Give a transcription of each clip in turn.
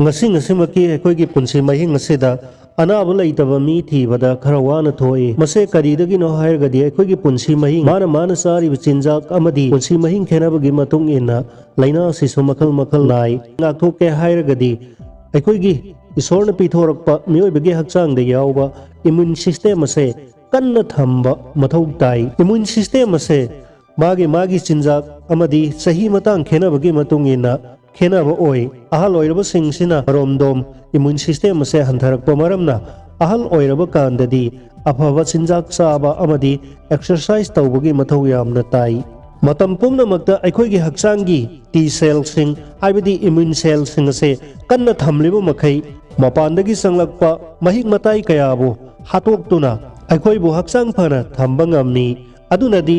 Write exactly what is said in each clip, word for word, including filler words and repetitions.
ꯉꯁꯤ ꯉꯁꯤꯃꯛꯀꯤ ꯑꯩꯈꯣꯏꯒꯤ ꯄꯨꯟꯁꯤ ꯃꯍꯤꯡ ꯑꯁꯤꯗ ꯑꯅꯥꯕ ꯂꯩꯇꯕ ꯃꯤ ꯊꯤꯕꯗ ꯈꯔ ꯋꯥꯅ ꯊꯣꯛꯏ꯫ ꯃꯁꯤ ꯀꯔꯤꯗꯒꯤꯅꯣ ꯍꯥꯏꯔꯒꯗꯤ ꯑꯩꯈꯣꯏꯒꯤ ꯄꯨꯟꯁꯤ ꯃꯍꯤꯡ, ꯃꯥꯅ ꯃꯥꯅ ꯆꯥꯔꯤꯕ ꯆꯤꯟꯖꯥꯛ ꯑꯃꯗꯤ ꯄꯨꯟꯁꯤ ꯃꯍꯤꯡ ꯈꯦꯠꯅꯕꯒꯤ ꯃꯇꯨꯡ ꯏꯟꯅ ꯂꯥꯏꯅꯥ ꯑꯁꯤꯁꯨ ꯃꯈꯜ ꯃꯈꯜ ꯅꯥꯏ꯫ ꯉꯥꯛꯊꯣꯛꯀꯦ ꯍꯥꯏꯔꯒꯗꯤ ꯑꯩꯈꯣꯏꯒꯤ ꯏꯁꯣꯔꯅ ꯄꯤꯊꯣꯔꯛꯄ ꯃꯤꯑꯣꯏꯕꯒꯤ ꯍꯛꯆꯥꯡꯗ ꯌꯥꯎꯕ immune system ꯑꯁꯦ ꯀꯟꯅ ꯊꯝꯕ ꯃꯊꯧ ꯇꯥꯏ꯫ Immune system ꯑꯁꯦ ꯃꯥꯒꯤ ꯃꯥꯒꯤ ꯆꯤꯟꯖꯥꯛ ꯑꯃꯗꯤ ꯆꯍꯤ ꯃꯇꯥꯡ ꯈꯦꯠꯅꯕꯒꯤ ꯃꯇꯨꯡ ꯏꯟꯅ ꯈꯦꯠꯅꯕ ꯑꯣꯏ꯫ ꯑꯍꯜ ꯑꯣꯏꯔꯕꯁꯤꯡꯁꯤꯅ ꯃꯔꯣꯝꯗꯣꯝ immune system ꯑꯁꯦ ꯍꯟꯊꯔꯛꯄ ꯃꯔꯝꯅ ꯑꯍꯜ ꯑꯣꯏꯔꯕ ꯀꯥꯟꯗꯗꯤ ꯑꯐꯕ ꯆꯤꯟꯖꯥꯛ ꯆꯥꯕ ꯑꯃꯗꯤ exercise ꯇꯧꯕꯒꯤ ꯃꯊꯧ ꯌꯥꯝꯅ ꯇꯥꯏ꯫ ꯃꯇꯝ ꯄꯨꯝꯅꯃꯛꯇ ꯑꯩꯈꯣꯏꯒꯤ ꯍꯛꯆꯥꯡꯒꯤ T cellꯁꯤꯡ, ꯍꯥꯏꯕꯗꯤ immune cellꯁꯤꯡ ꯑꯁꯦ ꯀꯟꯅ ꯊꯝꯂꯤꯕ ꯃꯈꯩ, ꯃꯄꯥꯟꯗꯒꯤ ꯆꯪꯂꯛꯄ ꯃꯍꯤꯛ ꯃꯇꯥꯏ ꯀꯌꯥꯕꯨ ꯍꯥꯠꯇꯣꯛꯇꯨꯅ ꯑꯩꯈꯣꯏꯕꯨ ꯍꯛꯆꯥꯡ ꯐꯅ ꯊꯝꯕ ꯉꯝꯃꯤ꯫ ꯑꯗꯨꯅꯗꯤ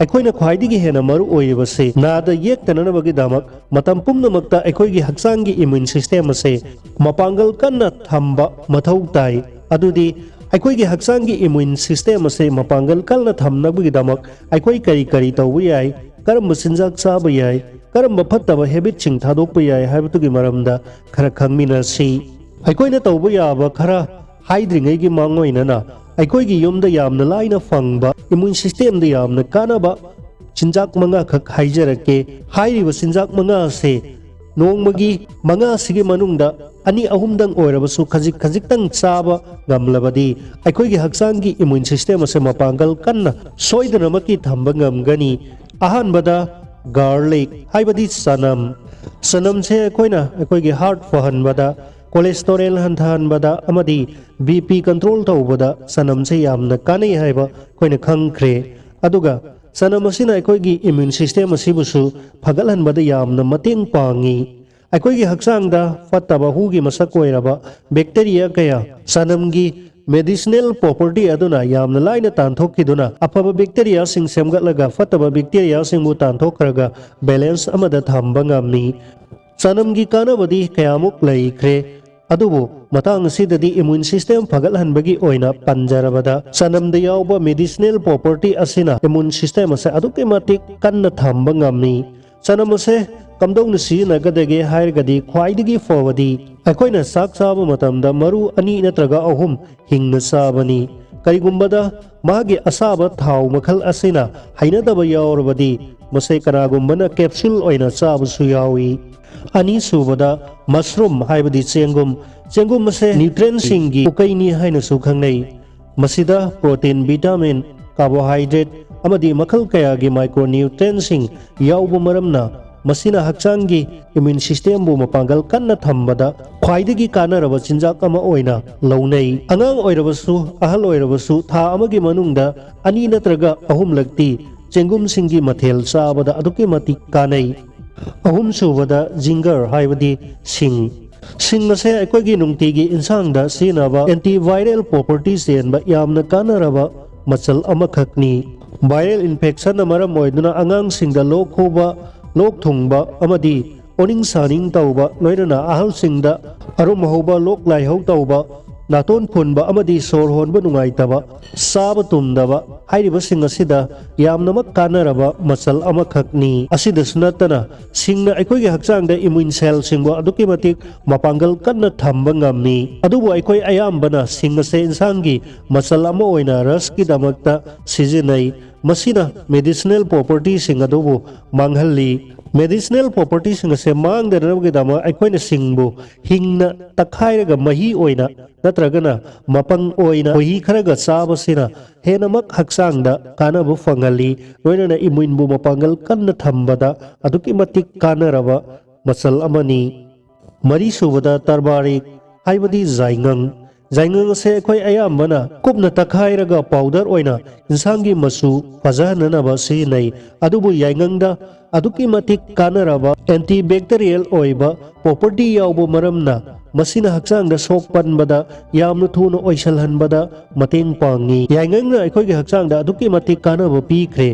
ꯑꯩꯈꯣꯏꯅ ꯈ꯭ꯋꯥꯏꯗꯒꯤ ꯍꯦꯟꯅ ꯃꯔꯨ ꯑꯣꯏꯔꯤꯕꯁꯤ ꯅꯥꯗ ꯌꯦꯛꯇꯅꯅꯕꯒꯤꯗꯃꯛ ꯃꯇꯝ ꯄꯨꯝꯅꯃꯛꯇ ꯑꯩꯈꯣꯏꯒꯤ ꯍꯛꯆꯥꯡꯒꯤ immune system ꯑꯁꯦ ꯃꯄꯥꯡꯒꯜ ꯀꯟꯅ ꯊꯝꯕ ꯃꯊꯧ ꯇꯥꯏ꯫ ꯑꯗꯨꯗꯤ ꯑꯩꯈꯣꯏꯒꯤ ꯍꯛꯆꯥꯡꯒꯤ immune system ꯑꯁꯦ ꯃꯄꯥꯡꯒꯜ ꯀꯟꯅ ꯊꯝꯅꯕꯒꯤꯗꯃꯛ ꯑꯩꯈꯣꯏ ꯀꯔꯤ ꯀꯔꯤ ꯇꯧꯕ ꯌꯥꯏ, ꯀꯔꯝꯕ ꯆꯤꯟꯖꯥꯛ ꯆꯥꯕ ꯌꯥꯏ, ꯀꯔꯝꯕ ꯐꯠꯇꯕ habitꯁꯤꯡ ꯊꯥꯗꯣꯛꯄ ꯌꯥꯏ ꯍꯥꯏꯕꯗꯨꯒꯤ ꯃꯔꯝꯗ ꯈꯔ ꯈꯪꯃꯤꯟꯅꯁꯤ꯫ ꯑꯩꯈꯣꯏꯅ ꯇꯧꯕ ꯌꯥꯕ ꯈꯔ ꯍꯥꯏꯗ꯭ꯔꯤꯉꯩꯒꯤ ꯃꯥꯡꯑꯣꯏꯅꯅ ꯑꯩꯈꯣꯏꯒꯤ ꯌꯨꯝꯗ ꯌꯥꯝꯅ ꯂꯥꯏꯅ ꯐꯪꯕ, immune systemꯗ ꯌꯥꯝꯅ ꯀꯥꯟꯅꯕ ꯆꯤꯟꯖꯥꯛ ꯃꯉꯥꯈꯛ ꯍꯥꯏꯖꯔꯛꯀꯦ꯫ ꯍꯥꯏꯔꯤꯕ ꯆꯤꯟꯖꯥꯛ ꯃꯉꯥ ꯑꯁꯦ ꯅꯣꯡꯃꯒꯤ ꯃꯉꯥ ꯑꯁꯤꯒꯤ ꯃꯅꯨꯡꯗ ꯑꯅꯤ ꯑꯍꯨꯝꯗꯪ ꯑꯣꯏꯔꯕꯁꯨ ꯈꯖꯤꯛ ꯈꯖꯤꯛꯇꯪ ꯆꯥꯕ ꯉꯝꯂꯕꯗꯤ ꯑꯩꯈꯣꯏꯒꯤ ꯍꯛꯆꯥꯡꯒꯤ immune system ꯑꯁꯦ ꯃꯄꯥꯡꯒꯜ ꯀꯟꯅ ꯁꯣꯏꯗꯅꯃꯛꯀꯤ ꯊꯝꯕ ꯉꯝꯒꯅꯤ꯫ ꯑꯍꯥꯟꯕꯗ garlic, ꯍꯥꯏꯕꯗꯤ ꯆꯅꯝ꯫ ꯆꯅꯝꯁꯦ ꯑꯩꯈꯣꯏꯅ ꯑꯩꯈꯣꯏꯒꯤ heart ꯐꯍꯟꯕꯗ, cholesterol ꯍꯟꯊꯍꯟꯕꯗ ꯑꯃꯗꯤ BP control ꯇꯧꯕꯗ ꯆꯅꯝꯁꯦ ꯌꯥꯝꯅ ꯀꯥꯟꯅꯩ ꯍꯥꯏꯕ ꯑꯩꯈꯣꯏꯅ ꯈꯪꯈ꯭ꯔꯦ꯫ ꯑꯗꯨꯒ ꯆꯅꯝ ꯑꯁꯤꯅ ꯑꯩꯈꯣꯏꯒꯤ immune system ꯑꯁꯤꯕꯨꯁꯨ ꯐꯒꯠꯍꯟꯕꯗ ꯌꯥꯝꯅ ꯃꯇꯦꯡ ꯄꯥꯡꯉꯤ꯫ ꯑꯩꯈꯣꯏꯒꯤ ꯍꯛꯆꯥꯡꯗ ꯐꯠꯇꯕ ꯍꯨꯒꯤ ꯃꯁꯛ ꯑꯣꯏꯔꯕ bacteria ꯀꯌꯥ ꯆꯅꯝꯒꯤ medicinal property ꯑꯗꯨꯅ ꯌꯥꯝꯅ ꯂꯥꯏꯅ ꯇꯥꯟꯊꯣꯛꯈꯤꯗꯨꯅ ꯑꯐꯕ bacteriaꯁꯤꯡ ꯁꯦꯝꯒꯠꯂꯒ ꯐꯠꯇꯕ bacteriaꯁꯤꯡꯕꯨ ꯇꯥꯟꯊꯣꯛꯈ꯭ꯔꯒ balance ꯑꯃꯗ ꯊꯝꯕ ꯉꯝꯃꯤ꯫ ꯆꯅꯝꯒꯤ ꯀꯥꯟꯅꯕꯗꯤ ꯀꯌꯥꯃꯨꯛ ꯂꯩꯈ꯭ꯔꯦ, ꯑꯗꯨꯕꯨ ꯃꯇꯥꯡ ꯑꯁꯤꯗꯗꯤ immune system ꯐꯒꯠꯍꯟꯕꯒꯤ ꯑꯣꯏꯅ ꯄꯟꯖꯔꯕꯗ, ꯆꯅꯝꯗ ꯌꯥꯎꯕ medicinal property ꯑꯁꯤꯅ immune system ꯑꯁꯤ ꯑꯗꯨꯛꯀꯤ ꯃꯇꯤꯛ ꯀꯟꯅ ꯊꯝꯕ ꯉꯝꯃꯤ꯫ ꯆꯅꯝ ꯑꯁꯦ ꯀꯝꯗꯧꯅ ꯁꯤꯖꯤꯟꯅꯒꯗꯒꯦ ꯍꯥꯏꯔꯒꯗꯤ, ꯈ꯭ꯋꯥꯏꯗꯒꯤ ꯐꯕꯗꯤ ꯑꯩꯈꯣꯏꯅ ꯆꯥꯛ ꯆꯥꯕ ꯃꯇꯝꯗ ꯃꯔꯨ ꯑꯅꯤ ꯅꯠꯇ꯭ꯔꯒ ꯑꯍꯨꯝ ꯍꯤꯡꯅ ꯆꯥꯕꯅꯤ꯫ ꯀꯔꯤꯒꯨꯝꯕꯗ ꯃꯥꯒꯤ ꯑꯁꯥꯕ ꯊꯥꯎ ꯃꯈꯜ ꯑꯁꯤꯅ ꯍꯩꯅꯗꯕ ꯌꯥꯎꯔꯕꯗꯤ, ꯃꯁꯦ ꯀꯅꯥꯒꯨꯝꯕꯅ capsule ꯑꯣꯏꯅ ꯆꯥꯕꯁꯨ ꯌꯥꯎꯏ꯫ ꯑꯅꯤꯁꯨꯕꯗ, mushroom ꯍꯥꯏꯕꯗꯤ ꯆꯦꯡꯒꯨꯝ꯫ ꯆꯦꯡꯒꯨꯝ ꯑꯁꯦ nutrientꯁꯤꯡꯒꯤ ꯄꯨꯀꯩꯅꯤ ꯍꯥꯏꯅꯁꯨ ꯈꯪꯅꯩ꯫ ꯃꯁꯤꯗ protein, vitamin, carbohydrate ꯑꯃꯗꯤ ꯃꯈꯜ ꯀꯌꯥꯒꯤ micronutrientꯁꯤꯡ ꯌꯥꯎꯕ ꯃꯔꯝꯅ, ꯃꯁꯤꯅ ꯍꯛꯆꯥꯡꯒꯤ immune systemꯕꯨ ꯃꯄꯥꯡꯒꯜ ꯀꯟꯅ ꯊꯝꯕꯗ ꯈ꯭ꯋꯥꯏꯗꯒꯤ ꯀꯥꯟꯅꯔꯕ ꯆꯤꯟꯖꯥꯛ ꯑꯃ ꯑꯣꯏꯅ ꯂꯧꯅꯩ꯫ ꯑꯉꯥꯡ ꯑꯣꯏꯔꯕꯁꯨ, ꯑꯍꯜ ꯑꯣꯏꯔꯕꯁꯨ, ꯊꯥ ꯑꯃꯒꯤ ꯃꯅꯨꯡꯗ ꯑꯅꯤ ꯅꯠꯇ꯭ꯔꯒ ꯑꯍꯨꯝꯂꯛꯇꯤ ꯆꯦꯡꯒꯨꯝꯁꯤꯡꯒꯤ ꯃꯊꯦꯜ ꯆꯥꯕꯗ ꯑꯗꯨꯛꯀꯤ ꯃꯇꯤꯛ ꯀꯥꯟꯅꯩ꯫ ꯑꯍꯨꯝꯁꯨꯕꯗ, ginger ꯍꯥꯏꯕꯗꯤ ꯁꯤꯡ꯫ ꯁꯤꯡ ꯑꯁꯦ ꯑꯩꯈꯣꯏꯒꯤ ꯅꯨꯡꯇꯤꯒꯤ ꯏꯟꯁꯥꯡꯗ ꯁꯤꯖꯤꯟꯅꯕ antiviral property ꯆꯦꯟꯕ ꯌꯥꯝꯅ ꯀꯥꯟꯅꯔꯕ ꯃꯆꯜ ꯑꯃꯈꯛꯅꯤ꯫ Viral infectionꯅ ꯃꯔꯝ ꯑꯣꯏꯗꯨꯅ ꯑꯉꯥꯡꯁꯤꯡꯗ ꯂꯣꯛ ꯈꯨꯕ, ꯂꯣꯛ ꯊꯨꯡꯕ ꯑꯃꯗꯤ ꯑꯣꯅꯤꯡ ꯁꯥꯅꯤꯡ ꯇꯧꯕ, ꯂꯣꯏꯅꯅ ꯑꯍꯜꯁꯤꯡꯗ ꯑꯔꯨꯝ ꯍꯧꯕ, ꯂꯣꯛ ꯂꯥꯏꯍꯧ ꯇꯧꯕ, ꯅꯥꯇꯣꯟ ꯐꯨꯟꯕ ꯑꯃꯗꯤ ꯁꯣꯔ ꯍꯣꯟꯕ ꯅꯨꯡꯉꯥꯏꯇꯕ, ꯆꯥꯕ ꯇꯨꯝꯗꯕ ꯍꯥꯏꯔꯤꯕꯁꯤꯡ ꯑꯁꯤꯗ ꯌꯥꯝꯅꯃꯛ ꯀꯥꯟꯅꯔꯕ ꯃꯆꯜ ꯑꯃꯈꯛꯅꯤ꯫ ꯑꯁꯤꯗꯁꯨ ꯅꯠꯇꯅ, ꯁꯤꯡꯅ ꯑꯩꯈꯣꯏꯒꯤ ꯍꯛꯆꯥꯡꯗ immune cellꯁꯤꯡꯕꯨ ꯑꯗꯨꯛꯀꯤ ꯃꯇꯤꯛ ꯃꯄꯥꯡꯒꯜ ꯀꯟꯅ ꯊꯝꯕ ꯉꯝꯃꯤ꯫ ꯑꯗꯨꯕꯨ ꯑꯩꯈꯣꯏ ꯑꯌꯥꯝꯕꯅ ꯁꯤꯡ ꯑꯁꯦ ꯏꯟꯁꯥꯡꯒꯤ ꯃꯆꯜ ꯑꯃ ꯑꯣꯏꯅ ꯔꯁꯀꯤꯗꯃꯛꯇ ꯁꯤꯖꯤꯟꯅꯩ꯫ ꯃꯁꯤꯅ medicinal propertyꯁꯤꯡ ꯑꯗꯨꯕꯨ ꯃꯥꯡꯍꯜꯂꯤ꯫ Medicinal propertyꯁꯤꯡ ꯑꯁꯦ ꯃꯥꯡꯗꯅꯕꯒꯤꯗꯃꯛ ꯑꯩꯈꯣꯏꯅ ꯁꯤꯡꯕꯨ ꯍꯤꯡꯅ ꯇꯛꯈꯥꯏꯔꯒ ꯃꯍꯤ ꯑꯣꯏꯅ ꯅꯠꯇ꯭ꯔꯒꯅ ꯃꯄꯪ ꯑꯣꯏꯅ ꯈꯣꯏꯍꯤ ꯈꯔꯒ ꯆꯥꯕꯁꯤꯅ ꯍꯦꯟꯅꯃꯛ ꯍꯛꯆꯥꯡꯗ ꯀꯥꯟꯅꯕ ꯐꯪꯍꯜꯂꯤ, ꯂꯣꯏꯅꯅ immuneꯕꯨ ꯃꯄꯥꯡꯒꯜ ꯀꯟꯅ ꯊꯝꯕꯗ ꯑꯗꯨꯛꯀꯤ ꯃꯇꯤꯛ ꯀꯥꯟꯅꯔꯕ ꯃꯆꯜ ꯑꯃꯅꯤ꯫ ꯃꯔꯤꯁꯨꯕꯗ, turmeric ꯍꯥꯏꯕꯗꯤ ꯌꯥꯏꯉꯪ꯫ ꯌꯥꯏꯉꯪ ꯑꯁꯦ ꯑꯩꯈꯣꯏ ꯑꯌꯥꯝꯕꯅ ꯀꯨꯞꯅ ꯇꯛꯈꯥꯏꯔꯒ powder ꯑꯣꯏꯅ ꯏꯟꯁꯥꯡꯒꯤ ꯃꯆꯨ ꯐꯖꯍꯟꯅꯅꯕ ꯁꯤꯖꯤꯟꯅꯩ꯫ ꯑꯗꯨꯕꯨ ꯌꯥꯏꯉꯪꯗ ꯑꯗꯨꯛꯀꯤ ꯃꯇꯤꯛ ꯀꯥꯟꯅꯔꯕ antibacterial ꯑꯣꯏꯕ property ꯌꯥꯎꯕ ꯃꯔꯝꯅ, ꯃꯁꯤꯅ ꯍꯛꯆꯥꯡꯗ ꯁꯣꯛ ꯄꯟꯕꯗ ꯌꯥꯝꯅ ꯊꯨꯅ ꯑꯣꯏꯁꯜꯍꯟꯕꯗ ꯃꯇꯦꯡ ꯄꯥꯡꯉꯤ꯫ ꯌꯥꯏꯉꯪꯅ ꯑꯩꯈꯣꯏꯒꯤ ꯍꯛꯆꯥꯡꯗ ꯑꯗꯨꯛꯀꯤ ꯃꯇꯤꯛ ꯀꯥꯟꯅꯕ ꯄꯤꯈ꯭ꯔꯦ꯫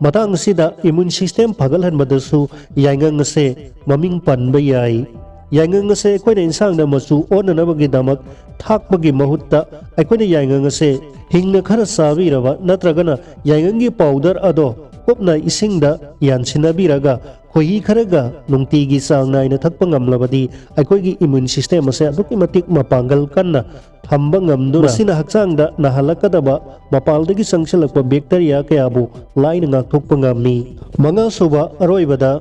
ꯃꯇꯥꯡ ꯑꯁꯤꯗ immune system ꯐꯒꯠꯍꯟꯕꯗꯁꯨ ꯌꯥꯏꯉꯪ ꯑꯁꯦ ꯃꯃꯤꯡ ꯄꯟꯕ ꯌꯥꯏ꯫ ꯌꯥꯏꯉꯪ ꯑꯁꯦ ꯑꯩꯈꯣꯏꯅ ꯏꯟꯁꯥꯡꯗ ꯃꯆꯨ ꯑꯣꯟꯅꯅꯕꯒꯤꯗꯃꯛ ꯊꯥꯛꯄꯒꯤ ꯃꯍꯨꯠꯇ, ꯑꯩꯈꯣꯏꯅ ꯌꯥꯏꯉꯪ ꯑꯁꯦ ꯍꯤꯡꯅ ꯈꯔ ꯆꯥꯕꯤꯔꯕ ꯅꯠꯇ꯭ꯔꯒꯅ ꯌꯥꯏꯉꯪꯒꯤ powder ꯑꯗꯣ ꯀꯨꯞꯅ ꯏꯁꯤꯡꯗ ꯌꯥꯟꯁꯤꯟꯅꯕꯤꯔꯒ ꯈꯣꯏꯍꯤ ꯈꯔꯒ ꯅꯨꯡꯇꯤꯒꯤ ꯆꯥꯡ ꯅꯥꯏꯅ ꯊꯛꯄ ꯉꯝꯂꯕꯗꯤ ꯑꯩꯈꯣꯏꯒꯤ immune system ꯑꯁꯦ ꯑꯗꯨꯛꯀꯤ ꯃꯇꯤꯛ ꯃꯄꯥꯡꯒꯜ ꯀꯟꯅ ꯊꯝꯕ ꯉꯝꯗꯨꯅ ꯃꯁꯤꯅ ꯍꯛꯆꯥꯡꯗ ꯅꯥꯍꯜꯂꯛꯀꯗꯕ ꯃꯄꯥꯟꯗꯒꯤ ꯆꯪꯁꯤꯜꯂꯛꯄ bacteria ꯀꯌꯥꯕꯨ ꯂꯥꯏꯅ ꯉꯥꯛꯊꯣꯛꯄ ꯉꯝꯃꯤ꯫ ꯃꯉꯥꯁꯨꯕ ꯑꯔꯣꯏꯕꯗ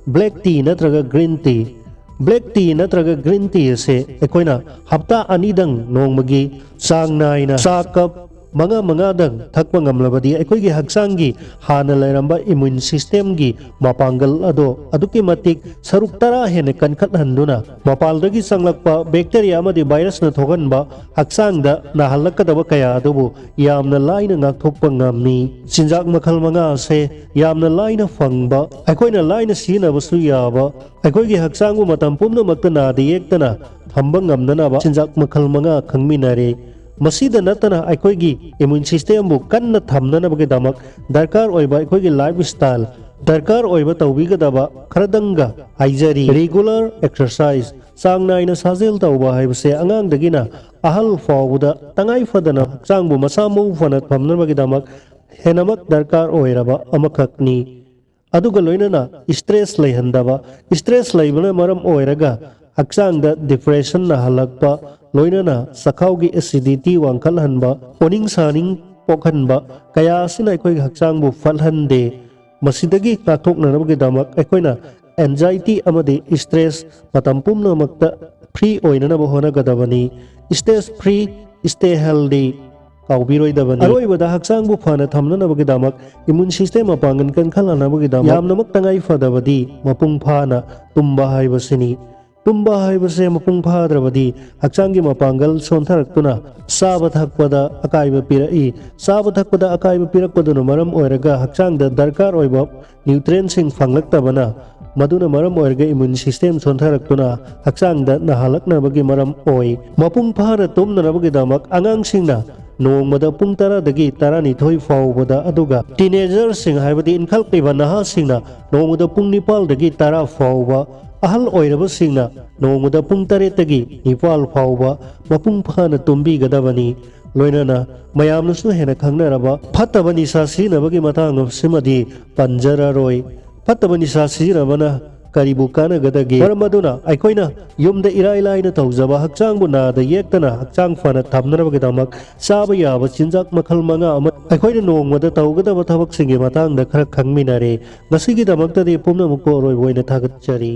black tea ꯅꯠꯇ꯭ꯔꯒ green tea꯫ Black tea ꯅꯠꯇ꯭ꯔꯒ green tea ꯑꯁꯦ ꯑꯩꯈꯣꯏꯅ ꯍꯞꯇꯥ ꯑꯅꯤꯗꯪ ꯅꯣꯡꯃꯒꯤ ꯆꯥꯡ ꯅꯥꯏꯅ ꯆꯥ cup ꯃꯉꯥ ꯃꯉꯥꯗꯪ ꯊꯛꯄ ꯉꯝꯂꯕꯗꯤ ꯑꯩꯈꯣꯏꯒꯤ ꯍꯛꯆꯥꯡꯒꯤ ꯍꯥꯟꯅ ꯂꯩꯔꯝꯕ immune systemꯒꯤ ꯃꯄꯥꯡꯒꯜ ꯑꯗꯣ ꯑꯗꯨꯛꯀꯤ ꯃꯇꯤꯛ ꯁꯔꯨꯛ ꯇꯔꯥ ꯍꯦꯟꯅ ꯀꯟꯈꯠꯍꯟꯗꯨꯅ ꯃꯄꯥꯟꯗꯒꯤ ꯆꯪꯂꯛꯄ bacteria ꯑꯃꯗꯤ virusꯅ ꯊꯣꯛꯍꯟꯕ ꯍꯛꯆꯥꯡꯗ ꯅꯥꯍꯜꯂꯛꯀꯗꯕ ꯀꯌꯥ ꯑꯗꯨꯕꯨ ꯌꯥꯝꯅ ꯂꯥꯏꯅ ꯉꯥꯛꯊꯣꯛꯄ ꯉꯝꯃꯤ꯫ ꯆꯤꯟꯖꯥꯛ ꯃꯈꯜ ꯃꯉꯥ ꯑꯁꯦ ꯌꯥꯝꯅ ꯂꯥꯏꯅ ꯐꯪꯕ, ꯑꯩꯈꯣꯏꯅ ꯂꯥꯏꯅ ꯁꯤꯖꯤꯟꯅꯕꯁꯨ ꯌꯥꯕ, ꯑꯩꯈꯣꯏꯒꯤ ꯍꯛꯆꯥꯡꯕꯨ ꯃꯇꯝ ꯄꯨꯝꯅꯃꯛꯇ ꯅꯥꯗ ꯌꯦꯛꯇꯅ ꯊꯝꯕ ꯉꯝꯅꯅꯕ ꯆꯤꯟꯖꯥꯛ ꯃꯈꯜ ꯃꯉꯥ ꯈꯪꯃꯤꯟꯅꯔꯦ꯫ ꯃꯁꯤꯗ ꯅꯠꯇꯅ ꯑꯩꯈꯣꯏꯒꯤ immune systemꯕꯨ ꯀꯟꯅ ꯊꯝꯅꯅꯕꯒꯤꯗꯃꯛ ꯗꯔꯀꯥꯔ ꯑꯣꯏꯕ ꯑꯩꯈꯣꯏꯒꯤ lifestyle, ꯗꯔꯀꯥꯔ ꯑꯣꯏꯕ ꯇꯧꯕꯤꯒꯗꯕ ꯈꯔꯗꯪꯒ ꯍꯥꯏꯖꯔꯤ꯫ Regular exercise, ꯆꯥꯡ ꯅꯥꯏꯅ ꯁꯥꯖꯦꯜ ꯇꯧꯕ ꯍꯥꯏꯕꯁꯦ ꯑꯉꯥꯡꯗꯒꯤꯅ ꯑꯍꯜ ꯐꯥꯎꯕꯗ ꯇꯉꯥꯏ ꯐꯗꯅ ꯍꯛꯆꯥꯡꯕꯨ ꯃꯁꯥ ꯃꯎ ꯐꯅ ꯊꯝꯅꯕꯒꯤꯗꯃꯛ ꯍꯦꯟꯅꯃꯛ ꯗꯔꯀꯥꯔ ꯑꯣꯏꯔꯕ ꯑꯃꯈꯛꯅꯤ꯫ ꯑꯗꯨꯒ ꯂꯣꯏꯅꯅ stress ꯂꯩꯍꯟꯗꯕ, stress ꯂꯩꯕꯅ ꯃꯔꯝ ꯑꯣꯏꯔꯒ ꯍꯛꯆꯥꯡꯗ depression ꯅꯥꯍꯜꯂꯛꯄ, ꯂꯣꯏꯅꯅ ꯆꯈꯥꯎꯒꯤ acidity ꯋꯥꯡꯈꯠꯍꯟꯕ, ꯑꯣꯅꯤꯡ ꯁꯥꯅꯤꯡ ꯄꯣꯛꯍꯟꯕ ꯀꯌꯥ ꯑꯁꯤꯅ ꯑꯩꯈꯣꯏꯒꯤ ꯍꯛꯆꯥꯡꯕꯨ ꯐꯠꯍꯟꯗꯦ꯫ ꯃꯁꯤꯗꯒꯤ ꯉꯥꯛꯊꯣꯛꯅꯅꯕꯒꯤꯗꯃꯛ ꯑꯩꯈꯣꯏꯅ anxiety ꯑꯃꯗꯤ stress ꯃꯇꯝ ꯄꯨꯝꯅꯃꯛꯇ free ꯑꯣꯏꯅꯅꯕ ꯍꯣꯠꯅꯒꯗꯕꯅꯤ꯫ Stress free, stay healthy꯫ ꯀꯥꯎꯕꯤꯔꯣꯏꯗꯕꯅꯤ꯫ ꯑꯔꯣꯏꯕꯗ ꯍꯛꯆꯥꯡꯕꯨ ꯐꯅ ꯊꯝꯅꯅꯕꯒꯤꯗꯃꯛ, immune system ꯃꯄꯥꯡꯒꯜ ꯀꯟꯈꯠꯅꯅꯕꯒꯤꯗꯃꯛ ꯌꯥꯝꯅꯃꯛ ꯇꯉꯥꯏ ꯐꯗꯕꯗꯤ ꯃꯄꯨꯡ ꯐꯥꯅ ꯇꯨꯝꯕ ꯍꯥꯏꯕꯁꯤꯅꯤ꯫ ꯇꯨꯝꯕ ꯍꯥꯏꯕꯁꯦ ꯃꯄꯨꯡ ꯐꯥꯗ꯭ꯔꯕꯗꯤ ꯍꯛꯆꯥꯡꯒꯤ ꯃꯄꯥꯡꯒꯜ ꯁꯣꯟꯊꯔꯛꯇꯨꯅ ꯆꯥꯕ ꯊꯛꯄꯗ ꯑꯀꯥꯏꯕ ꯄꯤꯔꯛꯏ꯫ ꯆꯥꯕ ꯊꯛꯄꯗ ꯑꯀꯥꯏꯕ ꯄꯤꯔꯛꯄꯗꯨꯅ ꯃꯔꯝ ꯑꯣꯏꯔꯒ ꯍꯛꯆꯥꯡꯗ ꯗꯔꯀꯥꯔ ꯑꯣꯏꯕ nutrientꯁꯤꯡ ꯐꯪꯂꯛꯇꯕꯅ, ꯃꯗꯨꯅ ꯃꯔꯝ ꯑꯣꯏꯔꯒ immune system ꯁꯣꯟꯊꯔꯛꯇꯨꯅ ꯍꯛꯆꯥꯡꯗ ꯅꯥꯍꯜꯂꯛꯅꯕꯒꯤ ꯃꯔꯝ ꯑꯣꯏ꯫ ꯃꯄꯨꯡ ꯐꯥꯅ ꯇꯨꯝꯅꯅꯕꯒꯤꯗꯃꯛ ꯑꯉꯥꯡꯁꯤꯡꯅ ꯅꯣꯡꯃꯗ ꯄꯨꯡ ꯇꯔꯥꯗꯒꯤ ꯇꯔꯥꯅꯤꯊꯣꯏ ꯐꯥꯎꯕꯗ, ꯑꯗꯨꯒ teenagerꯁꯤꯡ ꯍꯥꯏꯕꯗꯤ ꯏꯟꯈꯠꯂꯛꯂꯤꯕ ꯅꯍꯥꯁꯤꯡꯅ ꯅꯣꯡꯃꯗ ꯄꯨꯡ ꯅꯤꯄꯥꯜꯗꯒꯤ ꯇꯔꯥ ꯐꯥꯎꯕ, ꯑꯍꯜ ꯑꯣꯏꯔꯕꯁꯤꯡꯅ ꯅꯣꯡꯃꯗ ꯄꯨꯡ ꯇꯔꯦꯠꯇꯒꯤ ꯅꯤꯄꯥꯜ ꯐꯥꯎꯕ ꯃꯄꯨꯡ ꯐꯥꯅ ꯇꯨꯝꯕꯤꯒꯗꯕꯅꯤ꯫ ꯂꯣꯏꯅꯅ ꯃꯌꯥꯝꯅꯁꯨ ꯍꯦꯟꯅ ꯈꯪꯅꯔꯕ ꯐꯠꯇꯕ ꯅꯤꯁꯥ ꯁꯤꯖꯤꯟꯅꯕꯒꯤ ꯃꯇꯥꯡ ꯑꯁꯤꯃꯗꯤ ꯄꯟꯖꯔꯔꯣꯏ꯫ ꯐꯠꯇꯕ ꯅꯤꯁꯥ ꯁꯤꯖꯤꯟꯅꯕꯅ ꯀꯔꯤꯕꯨ ꯀꯥꯟꯅꯒꯗꯒꯦ? ꯃꯔꯝ ꯑꯗꯨꯅ ꯑꯩꯈꯣꯏꯅ ꯌꯨꯝꯗ ꯏꯔꯥꯏ ꯂꯥꯏꯅ ꯇꯧꯖꯕ, ꯍꯛꯆꯥꯡꯕꯨ ꯅꯥꯗ ꯌꯦꯛꯇꯅ ꯍꯛꯆꯥꯡ ꯐꯅ ꯊꯝꯅꯅꯕꯒꯤꯗꯃꯛ ꯆꯥꯕ ꯌꯥꯕ ꯆꯤꯟꯖꯥꯛ ꯃꯈꯜ ꯃꯉꯥ ꯑꯃ ꯑꯩꯈꯣꯏꯅ ꯅꯣꯡꯃꯗ ꯇꯧꯒꯗꯕ ꯊꯕꯛꯁꯤꯡꯒꯤ ꯃꯇꯥꯡꯗ ꯈꯔ ꯈꯪꯃꯤꯟꯅꯔꯦ꯫ ꯉꯁꯤꯒꯤꯗꯃꯛꯇꯗꯤ ꯄꯨꯝꯅꯃꯛꯄꯨ ꯑꯔꯣꯏꯕ ꯑꯣꯏꯅ ꯊꯥꯒꯠꯆꯔꯤ꯫